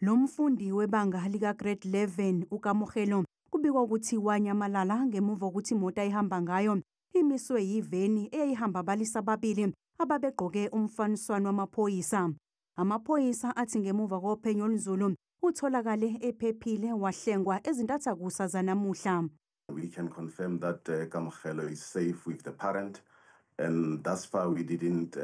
Lo mfundi webanga lika-grade 11 uKamogelo kubikwa ukuthi wanyamalala ngemuva kokuthi imoto ayihamba ngayo imiswe yiveni eyayihamba abalisa ababili ababegqoke umfaniswano wamaphoyisa. Amaphoyisa athi ngemuva kophenyo olunzulu utholakale ephephile wahlengwa ezintathakusa zanamuhla. We can confirm that Kamogelo is safe with the parent, and thus far we didn't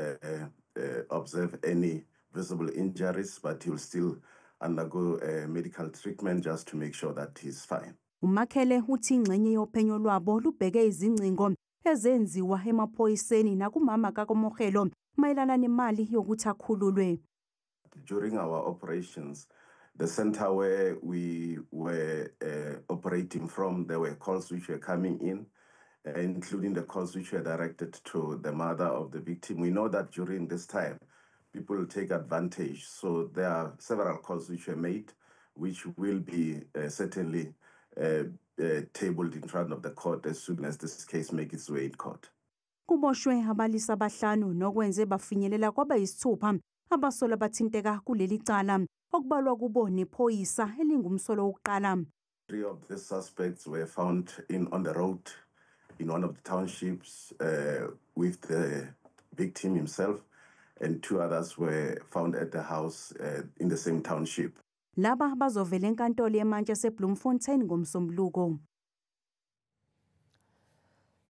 observe any visible injuries, but he will still undergo medical treatment just to make sure that he's fine. UMakhele uthi ingxenye yophenyo lwabo lubheke izingcingo ezenziwa emaphoyiseni nakumama kaKamogelo mayelana nemali yokuthi akhululwe. During our operations, the center where we were operating from, there were calls which were coming in, including the calls which were directed to the mother of the victim. We know that during this time, people take advantage. So there are several calls which were made, which will be certainly tabled in front of the court as soon as this case makes its way in court. Kuboshwe abalisa abahlanu nokwenze bafinyelela kwabayisithupha abasolwa abathinteka kuleli cala, okubalwa kubo nephoyisa elingumsolwa wokuqala. Three of the suspects were found in on the road in one of the townships with the victim himself, and two others were found at the house in the same township. Laba bazovela enkantolo yemantshi yaseBloemfontein ngoMsombuluko.